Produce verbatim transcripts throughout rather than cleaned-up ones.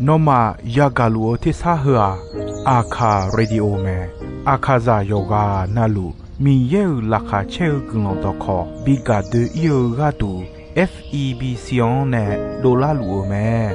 Nawmaf yagaq luf-eu tersar heu-aq, Aqkaq Radio mae. Aqkaqzaq yawqghaq navluf Miqyaer-euq laqkhaq caer-eu guiqlanq dawqkawq bi gaq doe-ir-eu gharduq, F E B C-anr nae dovlar luf-eu mae.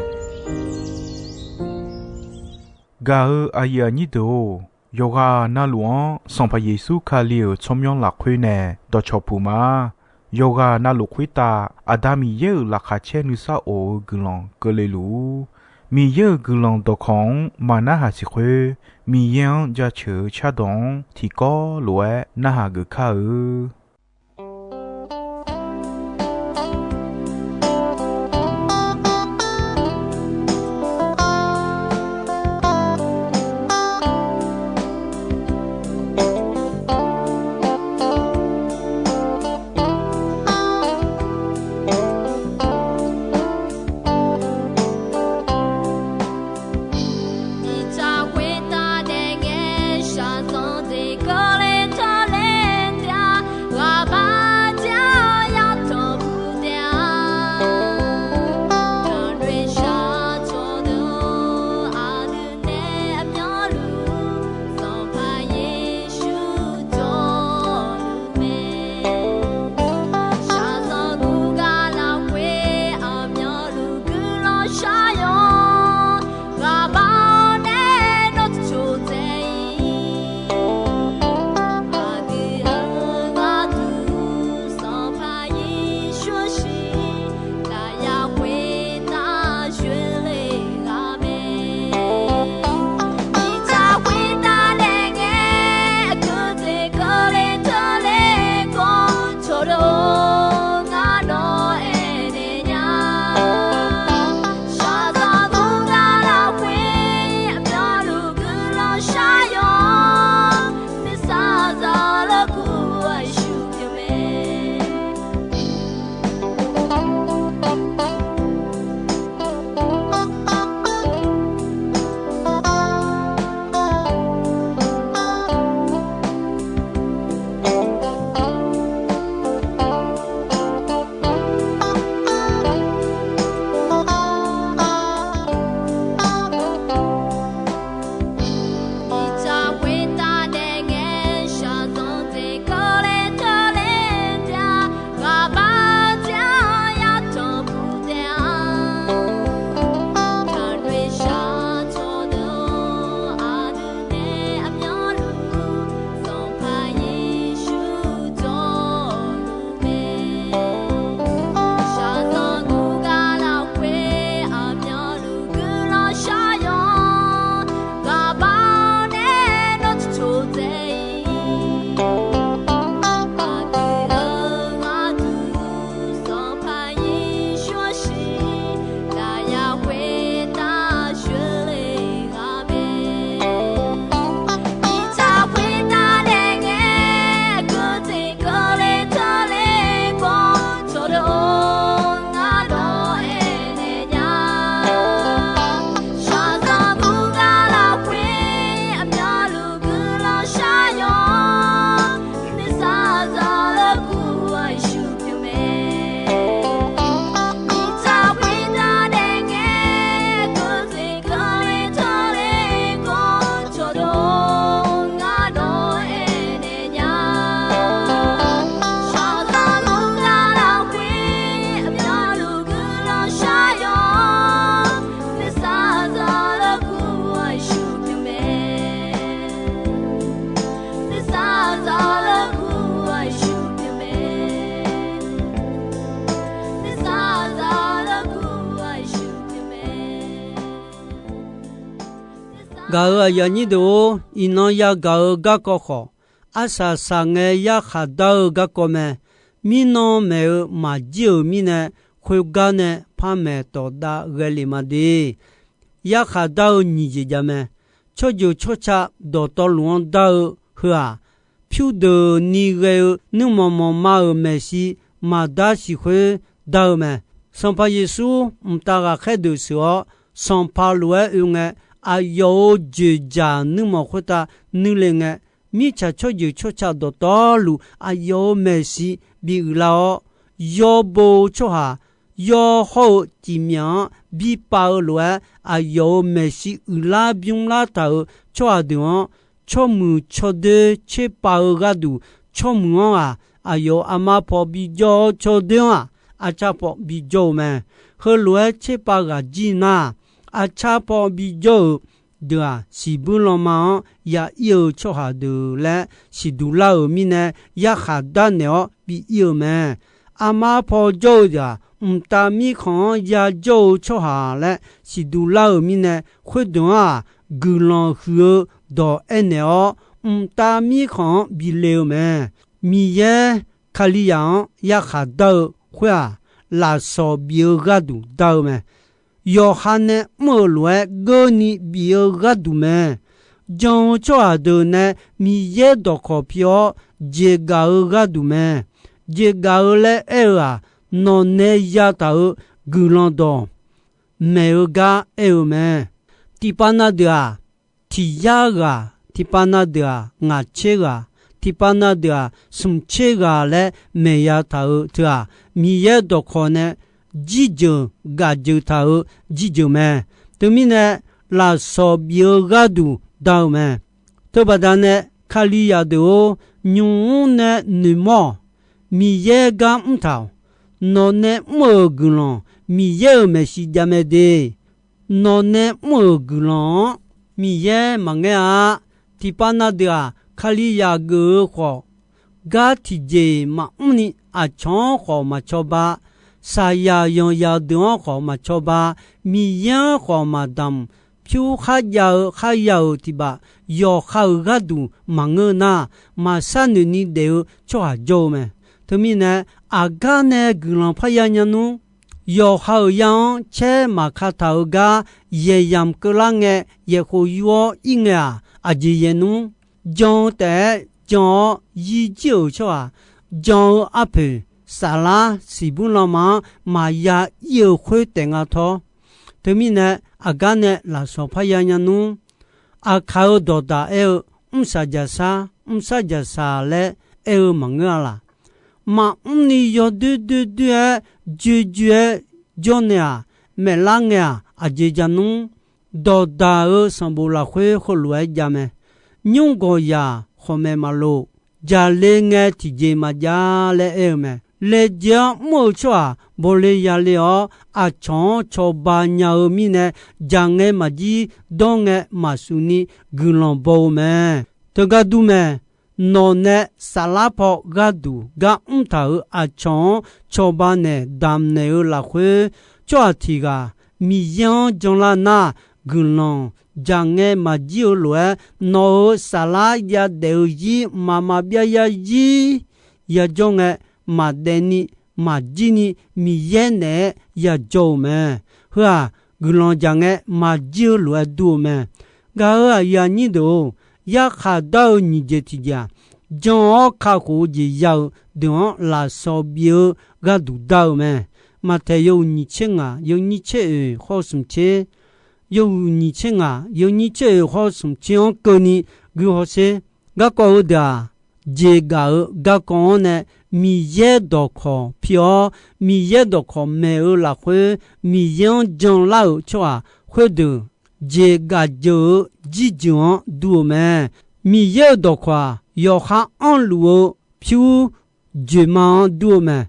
Gaq-eu aqyuif aqnyir deuq-or, yawqghaq navluf-anr Sanqpaq Yeqsur Kali-euq tsawrmyanr lafkhoer nae dawqcawq puq ma. Yawqghaq navluf khoertav Aqda Miqyaer-euq laqkhaq caer nuisar of-eu guiqlanq keuvle luf-ur. Miqyaer-euq guiqlanq dawqkawq-anr maqnarhaq siq khoer, Miqyaer-anr jaceuq-eu cardawq-anr tiqkawv lof-aer narhaq geuf kar-eu. Gaq-euq aqyuif aqnyir deuq-or, iqnan yagaq-eu garkawv khawf, arsaq saqngae yarkhaq dar-eu garkawv mae. Mirnan maeq-eu maqjir-euq mirnae, khoergar nae par maeq tawf dav ghae lef ma de. Yarkhaq dar-eu nyiq jeq jav mae. Tsawrjeuq tsawrca dawqtawvluf-anr dar-eu heu-aq, pyurdeuqni ghae-eu nuirmanq manqma-euq maeqshi maqdar siq khoer dar-eu mae. Sanqpaq Yeqsur mqtav ghaqkhaer deuq sheuq-awr, sanqpaq lof-aer oe ngae, aqyawf-euq dzoeqdzaq nuirmanq khoertav nuirle ngae, mirtsaq tsawrjeuq tsawrca dawqtawvluf aqyawf-euq maeqshi bi uiqlar-awr, yawbo-eu tsawrhaq yawr hawr-eu cifmyaq-anr bi pav-eu lof-aer, aqyawf-euq maeqshi uiqlar bymrlar taq-euq tsawrhaq deuq-anr, tsawrmuiq tsawrdoer tserpav-eu gharduq, tsawrmuiq-anr-aq, aqyawf-euq armar paw bijawr-awr, tsawrdoer-anr-aq, arcar paw bijawr-eu mae. Heulof-aer tserpav ghaq jir nar, arcar paw bijawr-euq deuq-aq, siqbuir lanma-anr ya ir-eu tsawrhaq deuq laer siqduq lar-euq mirnae, yarkhaq darnaeq-awr bi ir-eu mae. Armar paw jawr-eu deuq-aq, mqtav mirkhanq-anr yajawr-eu tsawrhaq laer siqduq lar-euq mirnae, khoerdeuq-anr-aq, guiqlanq huiq-eu dawq aernaeq-awr, mqtav mirkhanq-anr bi le-eu mae. Miqyaer Kalizaq-anr yarkhaq dar-eu khoer-aq, lafsawq bif-eu gharduq dar-eu mae. Yawqha nae mr-euq lof-aer geurni bif-eu gharduq mae. Jan-eu tsawrhaq deuq nae Miqyaer dawqkawq pi-awr jeqgaq-eu gharduq mae. Jeqgaq-eu laer aer-eu-aq, nawq nae yataq-euq guiqlanq dawq maeq-eu gar aer-eu mae. Tiqpav na deuq-aq, tiq yar ghaq, tiqpav na deuq-aq, ngaq tser ghaq, tiqpav na deuq-aq, smq tser ghaq laer maeq yataq-euq teu-aq, Miqyaer dawqkawq nae jirjeuq gaqjeuq taq-euq jirjeuq mae. Teumirnae, lafsawq bif-eu gharduq dar-eu mae. Teubaqda nae, Kalizaq deuq-or, nymq-mr nae noeqmawr-awq. Miqyaer gar mr taq-awq. Nawq nae mr-euq guiqlanq, Miqyaer-euq maeqshi jav mae de. Nawq nae mr-euq guiqlanq-anr Miqyaer maqngaer-a. Tiqpav na deuq-aq, Kalizaq geuf-eu khawf, gar tiqjeq maqmr ni aqcawq-anr khawf maqcawba, saqyaq yanqyaq deuq-anr khawf maqcawba, Miqyaer-anr khawf maqdamq, pyur kharjav-eu kharya-euq tiq baf yawqha-euq gharduq maqngeur nar, maqshar noeq ni daef-eu tsawrhaq jawr-eu mae. Teumirnae, aqgar nae guiqlanq parya nya nmr, yawqha-euq ya-anr caer maqka taq-euq gar yaeqyamq keuvlar ngae, yaeqkhof yur-awr ir ngae-aq, aqjeq yaeq nmr. Jan-eu taef-aer jan-awr yir jir-euq tsawrhaq, jan-eu arpoeq saflar siqbur lanma-anr maqya ir-eu khoer taef nga tawr. Teumirnae, aqgar nae lafsawq parya nya nmr. Aqkaq-euq dawqdaq aer-eu, mrsaq jaqsar, mrsar jaqsaq laer aer-eu maqngeur-a laq. Maqmr ni yawdoer doer doer-aer, joer joer-aer jawr nae-aq, maeflar ngae-aq, aqjeq ja nmr. Dawqdaq-euq sanqbof lafkhoer heulof-aer jav mae. Nymr gawqyaq khawqmaeq maqlof, jaqle ngae tiqjeq maqjav laer aer-eu mae. Laejae-anr mr-eu tsawrhaq bawle yale-awr, aqcawq-anr cawba nya-eu mirnae, jaq ngae maqjir, dawr ngae maqsuf ni guiqlanq baw-eu mae. Teugar dur mae. Nawq nae saflar paw gharduq gar mr taq-euq aqcawq-anr cawba naeq damqnaeq-eu lafkhoer, tsawrhaq tiq ghaq Miqyaer-anr janlar nar, guiqlanq jaq ngae maqjir-eu lof-aer, nawq-euq saflar yadaef-eu zir mqmaq maqbyav yarzir yajawr ngae, maqdaef ni maqjir ni Miqyaer naeq-aer yajawr-eu mae. Heu-aq, guiqlanq jaq ngae maqjir-eu lof-aer dur-eu mae. Gaq-euq aqyuif aqnyir deuq-or, yarkhaq dar-eu nyiq jeq tiq jeq-aq, jan-awr kakhof-eu jeq ya-eu deuq-anr lafsawq bif-eu gharduq dar-eu mae. Maqtaeq yawhuiq nyiq tser ngaq, yawnyir tser oeq khawr smq tser, yawhuiq nyiq tser ngaq, yawnyir tser oeq khawr smq tser-anr keuvni guihaw sher. Garkawv-eu deuq-aq, jeqgaf-eu garkawv-anr nae Miqyaer dawqkawq pi-awr, Miqyaer dawqkawq maeq-eu lafkhoer, Miqyaer-anr janlar-euq tsawrhaq khoerdeuq, jeqgaf jeuq-eu jirjeuq-anr dur-eu mae. Miqyaer-euq dawqkawq-aq, yawqha anrluf-eu pyur joeqma-anr dur-eu mae.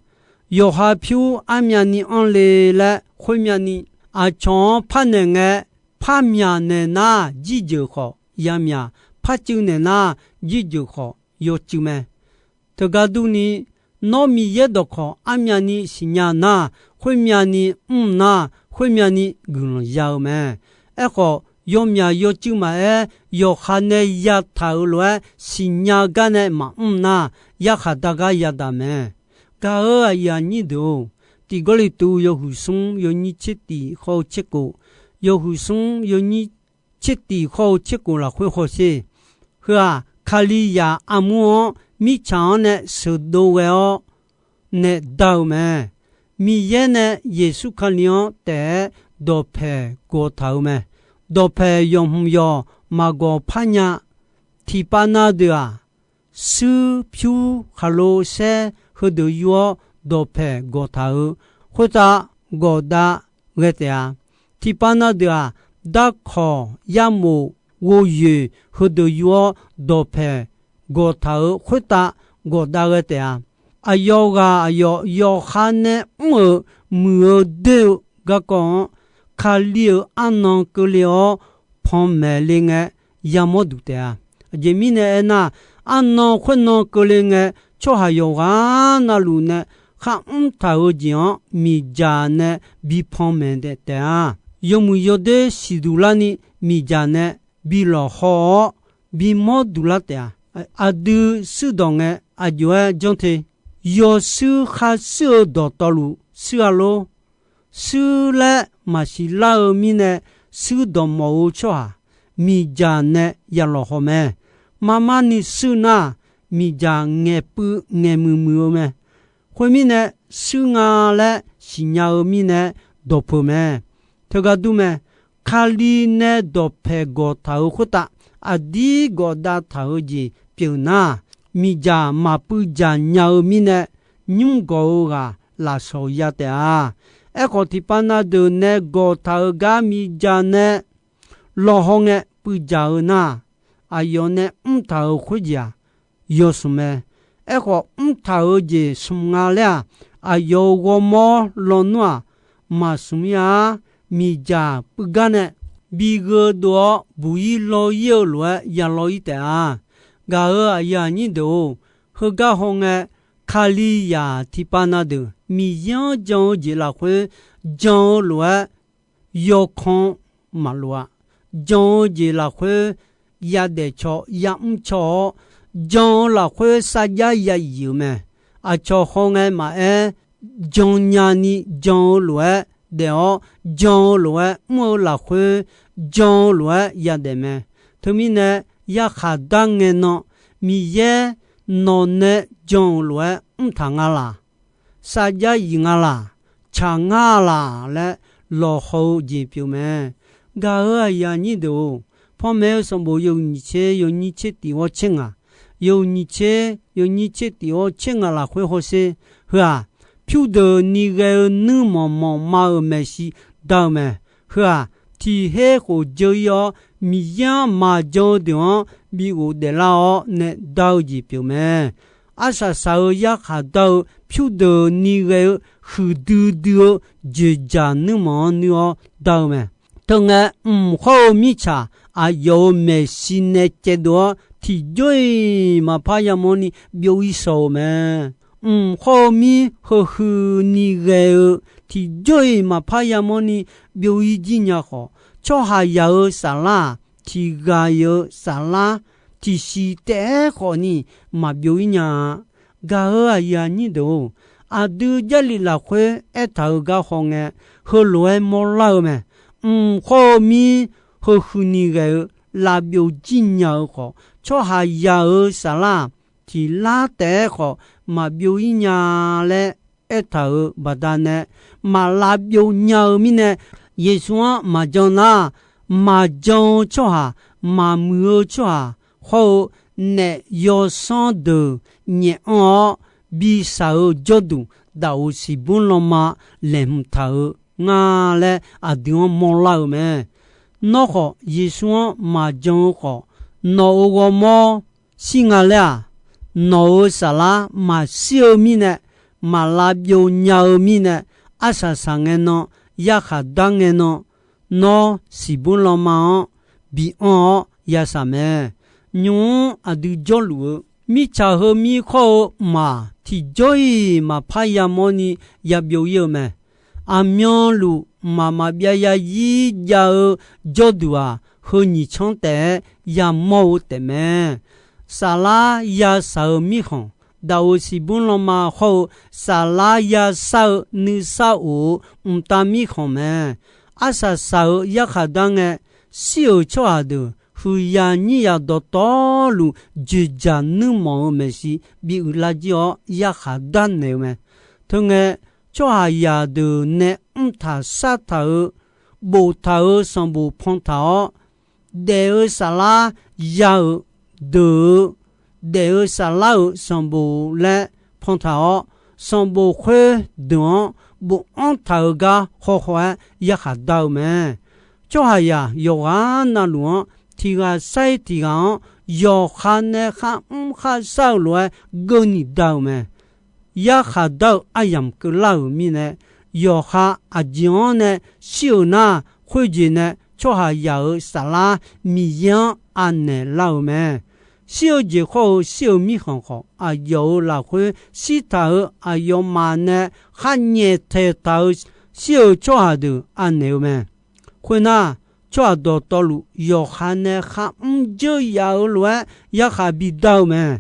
Yawqha pyur armyavni anrle laer khoermyavni, aqcawq-anr parnaeq ngae, parmyaq naeq nar jirjeuq khawf yamyaq, parcuiv naeq nar jirjeuq khawf yawcuiv mae. Teugar durni, nawr Miqyaer dawqkawq armyavni siqnya nar, khoermyavni mr nar, khoermyavni guiqlanq ya-eu mae. Aerkhawf, yawmyaq yawcuiv maqaer, yawqha nae yataq-euq lof-aer siqnya gar nae maqmr nar, yarkhaq dar gar yadaq mae. Gaq-euq aqyuif aqnyir deuq-or, Tiq Gawrliqtu yawhuiq smr yawnyir tser tiq khawr-eu tser kof, yawhuiq smr yawnyir tser tiq khawr-eu tser kof lafkhoer hawsher. Heu-aq, Kalizaq armur-anr mirtsaq-anr nae sheuqdov ghae-awr nae dar-eu mae. Miqyaer nae Yeqsur Kali-anr taef-aer dawqpaeq gawq taq-euq mae. Dawqpaeq yawqhmq yawq maqgawq parnya. Tiqpav na deuq-aq, shuir pyur khaqlo saer heudeuq yur-awr dawqpaeq gawq taq-euq. Khoertav gawqdav ghae taef-a. Tiqpav na deuq-aq, darkawq yarmof ghovyoeq heudeuq yur-awr dawqpaeq gawqtaq-euq khoertav gawqdav ghae taef-a. Aqyawf ghaq aqyawf yawkhav nae mr-euq muiq-eu doer-eu garkawv-anr, Kali-euq arnan keuvle-awr panmaeq le ngae yamawr duq taef-a. Aqjeq mirnae aernar, arnan khoernan keuvle ngae, tsawrhaq yawqghaq navluf nae kharmr taq-eu jeq-anr miqdzaq nae bi panmaeq daef taef-a. Yawmuiq yawdoer siqduq larni miqdzaq nae bi lawqhaw-awr bimawr duq lar taef-a. Aqdui shuirdawq ngae aqjox-aer janr te. Yawshuir kharshuir-eu dawqtawvluf shuir-a lor. Shuir laer maqsiq lar-eu mirnae, shuir dawqmawf-eu tsawrhaq miqdzaq nae ya lawqhaw mae. Marmarni shuir nar, miqdzaq ngaeqpuiv ngaeqmuiq muiq-eu mae. Khoermirnae, shuir nga laer siqnya-eu mirnae dawqpeuq mae. Teugar dur mae. Kali nae dawqpaeq gawqtaq-euq khoertav aqdir gawqdav taq-eu jeq pyeuf nar, miqdzaq maqpuiv dzaq nya-eu mirnae, nymr gawq-eu ghaq lafsawq ya taef-a. Aerkhawf, tiqpav na deuq nae gawqtaq-euq gar miqdzaq nae lawqhaw ngae puivdzaq-eu nar, aqyawf nae mrtaq-euq khoerjeq-aq, yawsmq mae. Aerkhawf, mrtaq-euq jeq smq nga laer-aq, aqyawf-euq ghawrmawr lawnmr-aq, maqsmq-ir-a. Miqdzaq puivgar nae bi gheudov-awr buq-ir law-ir-eu lof-aer ya law-ir taef-a. Gaq-euq aqyuif aqnyir deuq-or, heugar hawngae, Kalizaq tiqpav na deuq Miqyaer-anr jan-eu jeq lafkhoer jan-eu lof-aer yawkan maqlof-a. Jan-eu jeq lafkhoer yadaef caw yamr caw-awr, jan-eu lafkhoer sarjax ya yif-euq mae. Aqcawq hawngae maqaer, jannya ni jan-eu lof-aer daef-awr, jan-eu lof-aer mr-eu lafkhoer jan-eu lof-aer yadaef mae. Teumirnae, yarkhaq dar ngae nan, Miqyaer nawq nae jan-euq lof-aer mrtaq nga laq, sarjax yif nga laq, tsaq nga laq laer lawqhaw-eu jeq pyeuf mae. Gaq-euq aqyuif aqnyir deuq-or, panmaeq-eu sanqbof yawhuiq nyiq tser yawnyir tser tif-awr tser ngaq, yawhuiq nyiq tser yawnyir tser tif-awr tser ngaq lafkhoer hawsher. Heu-aq, pyurdeuqni ghae-eu nuirmanq manqma-euq maeqshi dar-eu mae. Heu-aq, tiq her khof dzeur-ir-awr, Miqyaer-anr maqjan-eu deuq-anr bi ghofdaef lar-awr nae dar-eu jeq pyeuf mae. Arsaq saq-eu yarkhaq dar-eu pyurdeuqni ghae-eu huiqdui dui-eu dzoeqdzaq nuirmanq-anr nuir-awr dar-eu mae. Teungae, mq khawr-eu mirtsaq aqyawf-euq maeqshi nae caevdov-awr, tiqjawr-iq maqpar yamawrni byov-ir shaw-eu mae. Mq khawr-eu mir heuhuini ghae-eu tiqjawr-iq maqpar yamawrni byov-ir jir nya khawf, tsawrhaqzaq-euq saflar-aq, tiqghaq-iq-eu saflar tiqsiq taef-aer khawfni maqbyov-ir nya-a. Gaq-euq aqyuif aqnyir deuq-or, aqdui Jarlif lafkhoer aertaq-euq gar hawngae, heulof-aer mawrlar-eu mae. Mq khawr-eu mir heuhuini ghae-eu lavbyov jir nya-eu khawf, tsawrhaqzaq-euq saflar-aq, tiqlar taef-aer khawf maqbyov-ir nya laer aertaq-euq baqdanae, maq lavbyov nya-eu mirnae, Yeqsur-anr maqjan nar, maqjan-eu tsawrhaq, maqmuiq-eu tsawrhaq hawr-eu naef yawsanr deuq nyaef anr-awr, bishaq-euq jawrduq daqoq siqbmr lanma laeqhmq taq-euq nga laer aqdui-anr mawrlar-euq mae. Nawr khawf, Yeqsur-anr maqjan-eu khawf, nawq-euq ghawrmawr shir nga laer-aq, nawq-euq saflar maqshir-eu mirnae, maq lavbyov nya-eu mirnae, arsaq saq ngae nan, yarkhaq dar ngae nan, nawr siqbmr lanma-anr bi anr-awr yashaq mae. Nymq-mr aqdui jawrluf-eu, mirtsaq heumir khawr-eu mq-aq, tiqjawr-iq maqpar yamawrni yabyov-ir-eu mae. Aqmyanluf mqmaq maqbyav yazir jav-eu jawrduq-aq, heu nyiq tsanr taef-aer yamawr-eu taefmae. Saflar yashaq-euq mirkhanq, daqoq siqbmr lanma hawr-eu saflar yashar-eu nuisar of-eu mqtav mirkhanq mae. Arsaq saq-euq yarkhaq dar ngae, shir-euq tsawrhaq deuq huiqyaq nyir yaq dawqtawvluf dzoeqdzaq nuirmanq-euq maeqshi bi uiqlar jir-awr yarkhaq darnaeq-eu mae. Teungae, tsawrhaqzaq deuq nae mrtaq shartaq-euq, boftaq-euq sanqbof pantaq-awr, daef-eu saflar ya-euq deuq-eu, daef-eu saflar-euq sanqbof laer pantaq-awr, sanqbof khoerdeuq-anr bofanr taq-euq gar hawhaw-aer yarkhaq dar-eu mae. Tsawrhaqzaq yawqghaq navluf-anr tiq ghaq sair tiq ghaq-anr yawqha nae kharmr kharshar-eu lof-aer geuvni dar-eu mae. Yarkhaq dar-eu aryamq keuvlar-euq mirnae, yawqha aqjeq-anr nae shir-euq nar, khoerjeq nae tsawrhaqzaq-euq saflar Miqyaer-anr anaeq lar-euq mae. Shir-eu jeq khawr-eu shir-eu mirkhanq khawf, aqyawf-euq lafkhoer shirtaq-euq aqyawfmaf nae kharnyaef taeqtaq-euq shir-euq tsawrhaq deuq anaeq-eu mae. Khoernar, tsawrhaq dawqtawvluf yawqha nae kharmr dzeur yaf-eu lof-aer yarkhaq bidar-eu mae.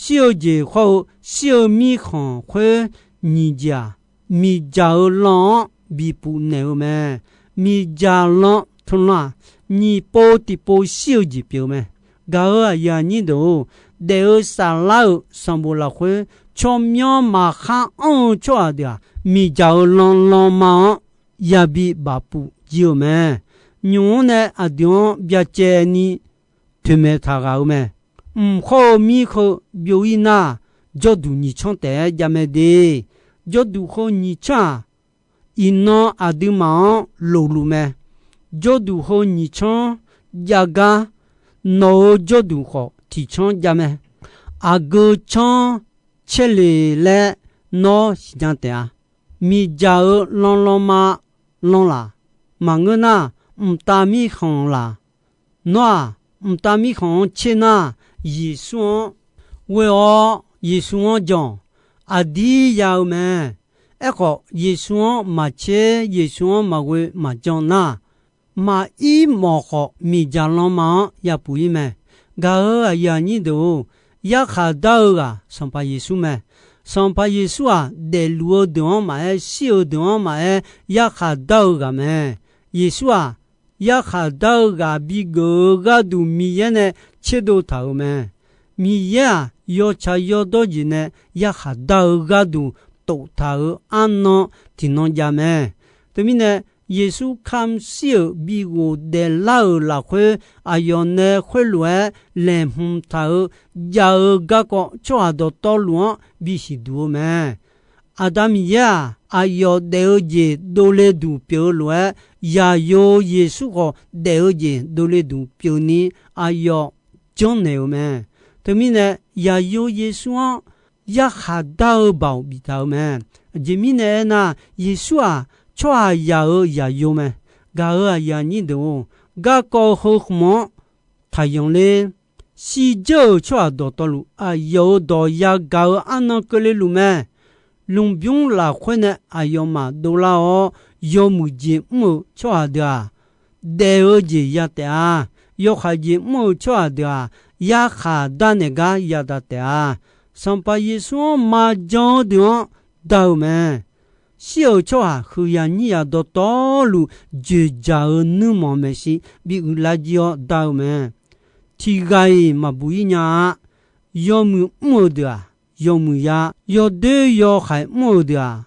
Shir-eu jeq khawr-eu shir-eu mirkhanq khoer nyiq jeq-aq, miqdzaq-eu lan-anr bipuf naeq-eu mae. Miqdzaq lan teulan-aq, nyiq pov tiqpov shir-eu jeq pyeuf-eu mae. Gaq-euq aqyuif aqnyir deuq-or, daef-eu saflar-euq sanqbof lafkhoer tsawrmyanr maqkhar anr-eu tsawrhaq deuq-aq, miqdzaq-eu lan lanma-anr yabi bafpuf jir-eu mae. Nymq-mr nae aqdui-anr byacaevni toeqmaeq taq ghaq-eu mae. Mq khawr-eu mir heu byov-ir nar, jawrduq nyiq tsanr taef-aer jav mae de. Jawrduq heu nyiq tsanr-aq, iqnan aqduimaf-anr lofluf mae. Jawrduq heu nyiq tsanr jav gar, nawq-euq jawrduq khawf tiq tsanr jav mae. Aqgeu tsanr caer le laer nawr siqnya taef-a. Miqdzaq-euq lan lanma lan laq. Maqngeur nar, mqtav mirkhanq laq. Nawr-aq, mqtav mirkhanq-anr tser nar, Yeqsur-anr ghoe-awr Yeqsur-anr jan-awq. Aqdir ya-eu mae. Aerkhawf, Yeqsur-anr maqtser, Yeqsur-anr maqghoe maqjan nar, maqir mawf khawf miqdzaq lanma-anr yapuf-ir mae. Gaq-euq aqyuif aqnyir deuq-or, yarkhaq dar-eu ghaq Sanqpaq Yeqsur mae. Sanqpaq Yeqsur-aq, daefluf-eu deuq-anr maqaer, shir-eu deuq-anr maqaer, yarkhaq dar-eu ghaq mae. Yeqsur-aq, yarkhaq dar-eu ghaq bigeuf-eu gharduq Miqyaer nae tserdov taq-euq mae. Miqyaer-aq, yawtsaq yawdawr jeq nae yarkhaq dar-eu gharduq toftaq-euq arnan tiqnan jav mae. Teumirnae, Yeqsur kamq shir-euq bighof daeflar-euq lafkhoer, aqyawf nae khoerlof-aer laeqhmq taq-euq jav-eu garkawv tsawrhaq dawqtawvluf-anr bisiq duq-eu mae. Aqda Miqyaer-aq, aqyawf daef-eu jeq dovle duq pyeuf-eu lof-aer, yaqyo Yeqsur khawf daef-eu jeq dovle duq pyeufni aqyawf janrnaeq-euq mae. Teumirnae, yaqyo Yeqsur-anr yarkhaq dar-eu baoq biftaq-eu mae. Aqjeq mirnae aernar, Yeqsur-aq, tsawrhaqzaq-euq yaqyo mae. Gaq-euq aqyuif aqnyir deuq-or, garkawv heu khmq-anr taqyanq ler. Shirdzeur-euq tsawrhaq dawqtawvluf aqyawf-euq dawq yagaq-eu arnan keuvle luf mae. Lmqbymr lafkhoer nae aqyawfmaf dovlar-awr, yawmuiq jeq mr-eu tsawrhaq deuq-aq, daef-eu jeq ya taef-a. Yawkhav jeq mr-eu tsawrhaq deuq-aq, yarkhaq darnaeq gar yada taef-a. Sanqpaq Yeqsur-anr maqjan-eu deuq-anr dar-eu mae. Shir-euq tsawrhaq huiqyaq nyir yaq dawqtawvluf dzoeqdzaq-eu nuirmanq maeqshi bi uiqlar jir-awr dar-eu mae. Tiqghaq-iq maqbuq-ir nya-a. Yawmuiq mr-eu deuq-aq, yawmuiq ya. Yawdoer yawhaiq mr-eu deuq-aq,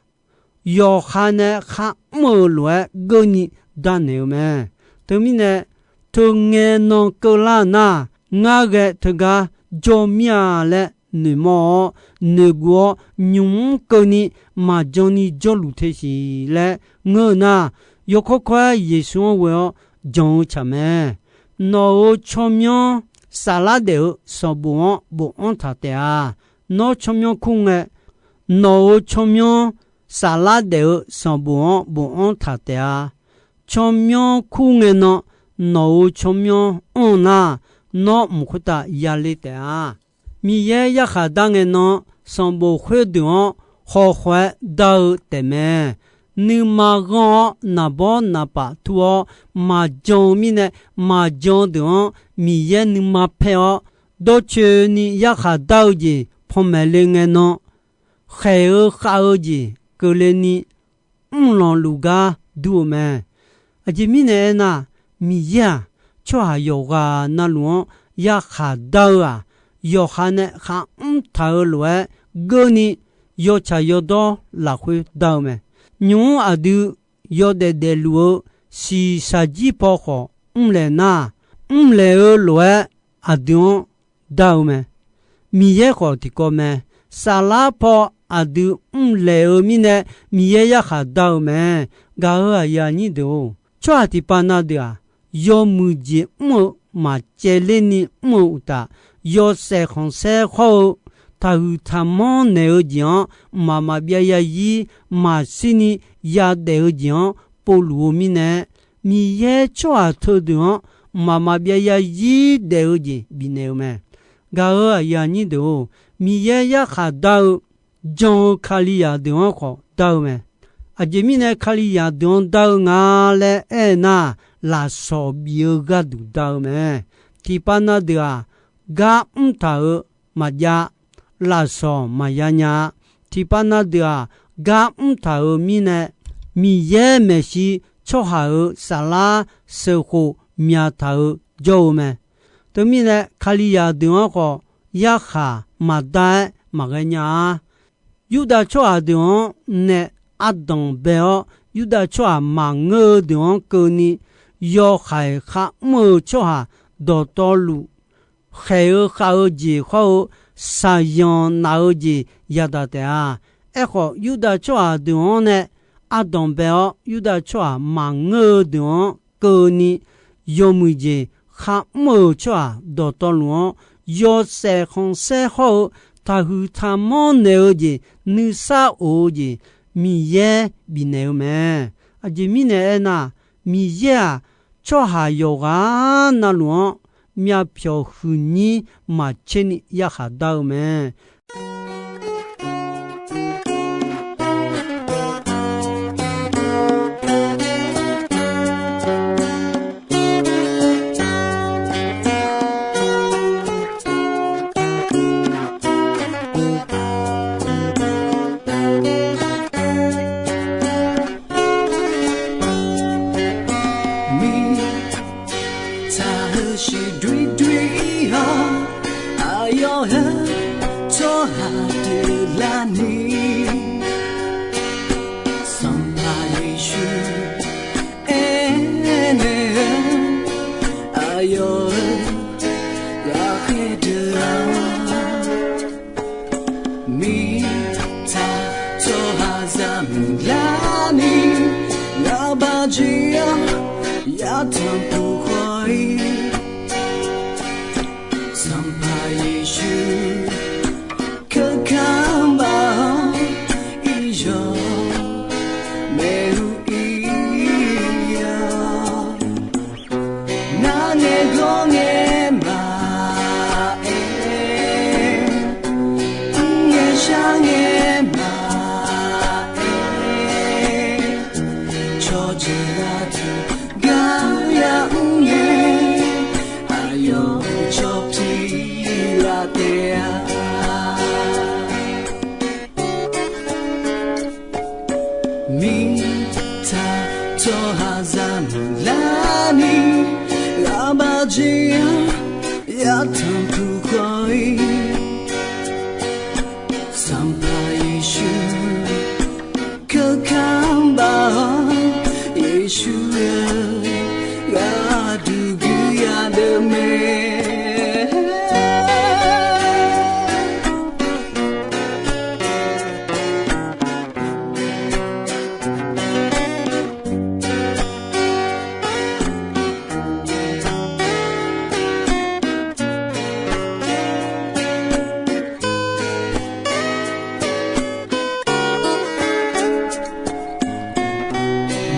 yawqha nae kharmr-eu lof-aer geurni darnaeq-eu mae. Teumirnae, teu ngae nan keuvlar nar, ngar ghae teugar jawr mir-a laer noeqmawr-awr noeqguv-awr, nymq mr keuvni maqjan ni jawrluf te siq laer ngeur-eu nar, yawkawr kawr-aer Yeqsur-anr ghoe-awr jan-eu tsaq mae. Nawq-euq tsawrmyanr saflar daef-eu sanqbof-anr bofanr taq taef-a. Nawr tsawrmyanr kur ngae, nawq-euq tsawrmyanr saflar daef-eu sanqbof-anr bofanr taq taef-a. Tsawrmyanr kur ngae nan, nawq-euq tsawrmyanr anr nar, nawr mq khoertav yale taef-a. Miqyaer yarkhaq dar ngae nan, sanqbof khoerdeuq-anr hawkhaw-aer dar-eu taefmae. Nuima ghanr-awr naqbawr naqpaf tur-awr maqjan-eu mirnae, maqjan deuq-anr Miqyaer nuima paer-awr, dawrcoeni yarkhaq dar-eu jeq panmaeq le ngae nan, khaeq-eu khav-eu jeq keuvle ni mrlanq luf gar dur-eu mae. Aqjeq mirnae aernar, Miqyaer-aq, tsawrhaq yawqghaq navluf-anr yarkhaq dar-eu-aq, yawqha nae kharmr taq-eu lof-aer geurni, yawtsaq yawdawr lafkhoer dar-eu mae. Nymq-mr aqdui yawdaef daefluf-eu shiqshaq jir paw khawf mrlaeq nar, mrlaeq-eu lof-aer aqdui-anr dar-eu mae. Miqyaer khawf tiqkawv mae. Saflar paw aqdui mrlaeq-eu mirnae, Miqyaer yarkhaq dar-eu mae. Gaq-euq aqyuif aqnyir deuq-or, tsawrhaq tiqpav na deuq-aq, yawmuiq jeq mr-eu maqcaevler ni mr-eu uqtaf, yawshaef khanqsaer hawr-eu taqhuiq taqmanr naeq-eu jeq-anr mqmaq maqbyav yazir maqshir ni yadaef-eu jeq-anr povluf-eu mirnae, Miqyaer tsawrhaq teudeuq-anr mqmaq maqbyav yazir daef-eu jeq bifnaeq-eu mae. Gaq-euq aqyuif aqnyir deuq-or, Miqyaer yarkhaq dar-eu jan-eu Kalizaq deuq-anr khawf dar-eu mae. Aqjeq mirnae Kalizaq deuq-anr dar-eu nga laer aer nar, lafsawq bif-eu gharduq dar-eu mae. Tiqpav na deuq-aq, gar mr taq-euq maqjav, lafsawq maqya nya-a. Tiqpav na deuq-aq, gar mr taq-euq mirnae, Miqyaer maeqshi tsawrhaq-euq saflar sheuqkhof myaq taq-euq jawr-eu mae. Teumirnae, Kalizaq deuq-anr khawf yarkhaq maqdar-aer maqghae nya-a. Yurdav tsawrhaq deuq-anr nae ardanq bae-awr, Yurdav tsawrhaq maqngeur-eu deuq-anr keuvni, yawhaiq kharmr-eu tsawrhaq dawqtawvluf, khaeq-eu khav-eu jeq hawr-eu, shaqzanq naf-eu jeq yadaq taef-a. Aerkhawf, Yurdav tsawrhaq deuq-anr nae ardanq bae-awr, Yurdav tsawrhaq maqngeur-eu deuq-anr keuvni, yawmuiq jeq kharmr-euq tsawrhaq dawqtawvluf-anr, yawshaef khanqsaer hawr-eu taqhuiq taqmanr naeq-eu jeq, nuisar of-eu jeq, Miqyaer bifnaeq-eu mae. Aqjeq mirnae aernar, Miqyaer-aq, tsawrhaq yawqghaq navluf-anr myavpyawq huiqnyir maqtser ni yarkhaq dar-eu mae. Mirtsaq heusiq doerdoer-awr, aqyawf heu tsawrhaq deuq larni, Sanqpaq Yeqsur aernaeq-eu, aqyawf-euq ghaqkhaer deuq-aq, mirtsaq tsawrhaqzaq muiqlarni, ngaqbaq jeq-anr yatanq puq khawf-ir, Sanqpaq Yeqsur keuka baq-awr, iryawq maeq-eu ir-awr, narngae gawrngae maqaer, mrngae sharngae maqaer, cawqjeuq aqduq gar ya mrngae, aqyawf-euq cawq pi laf taef-a. Mirtsaq tsawrhaqzaq muiqlarni, ngaqbaq jeq-anr yatanq puq khawf-ir, Sanqpaq Yeqsur keuka baq-awr, Yeqsur-eu gharduq guiq ya deuq mae.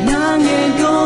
Narngae gawr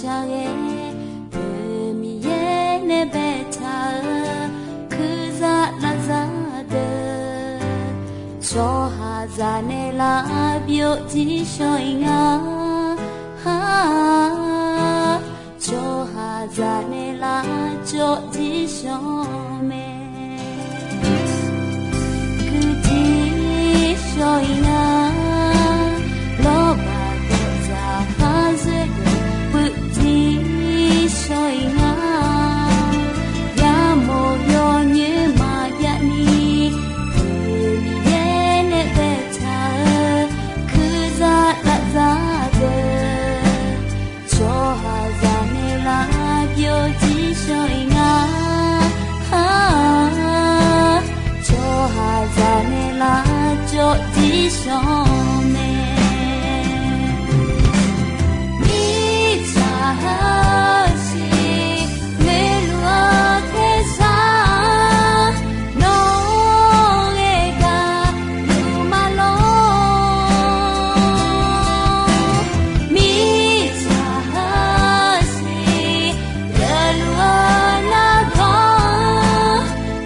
shar-aer, Miqyaer nae baetaq-euq kuirza lavzar deuq, tsawrhaqzaq nae lavbyov jir shawr-iq nga. Tsawrhaqzaq nae lavcawv jir shawr mae. Kuirjir shawr-iq nga. Lawrbaq dawqdzaq khar zoer deuq puivjir shawr-iq nga. Yamawr yawnyoer maqjav ni, Miqyaer nae baetaq-euq kuirza lavzar deuq, tsawrhaqzaq nae lavbyov jir shawr-iq nga. Tsawrhaqzaq nae lavcawv jir shawr mae. Mirtsaq heusiq ngoeqluf-eu tersar, nawr-eu gharduq maqlawr. Mirtsaq heusiq geufluf-eu nargawr,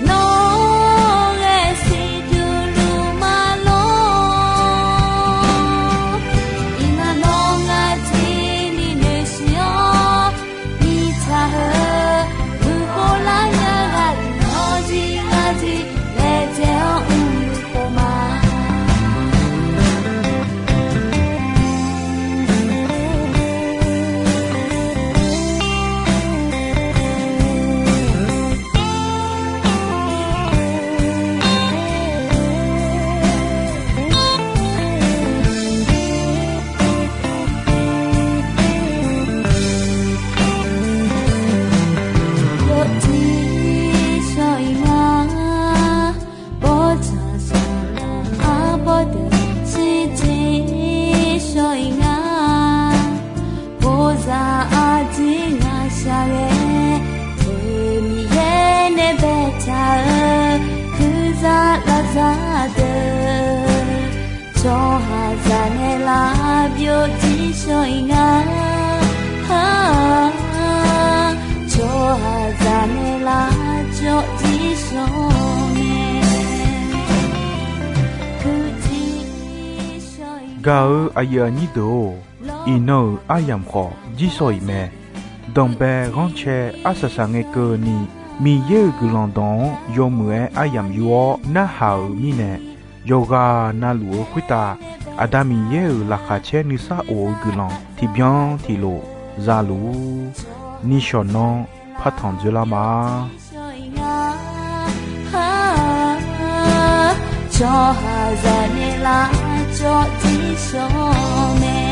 nawr-eu ghae siqduq luf maqlawr. Iqnan nawr ngar jir ni noeqsiq-awr, mirtsaq heu guiqkhov lar nya ghaq nawr jir ngar jir laejae-awr mrluf khof ma. Yawjir shawr-iq nga. Bawrtsanq saqlaq arbawr deuq shirjir shawr-iq nga. Bawrzaq aqjeq ngaq shaqghae, Miqyaer nae baetaq-euq kuirza lavzar deuq, tsawrhaqzaq nae lavbyov jir shawr-iq nga. Tsawrhaqzaq nae lavcawv jir shawr mae. Gaq-eu aqyuif aqnyir deuq-or, iqnan-euq aryamq khawf jir shawr-iq mae. Danqbae ghanrcae arsaq saq ngae keuvni, Miqyaer-euq guiqlanq dawq-anr yawmuiq-aer aryamq yur-awr narhaq-euq mirnae, yawqghaq navluf-eu khoertav Aqda Miqyaer-euq laqkhaq caer nuisar of-eu guiqlanq tiqbyan tiqlof zaluf-ur. Nishawq nanr partanq dzoerlar ma. Tsawrhaqzaq nae lavcawv jir shawr mae.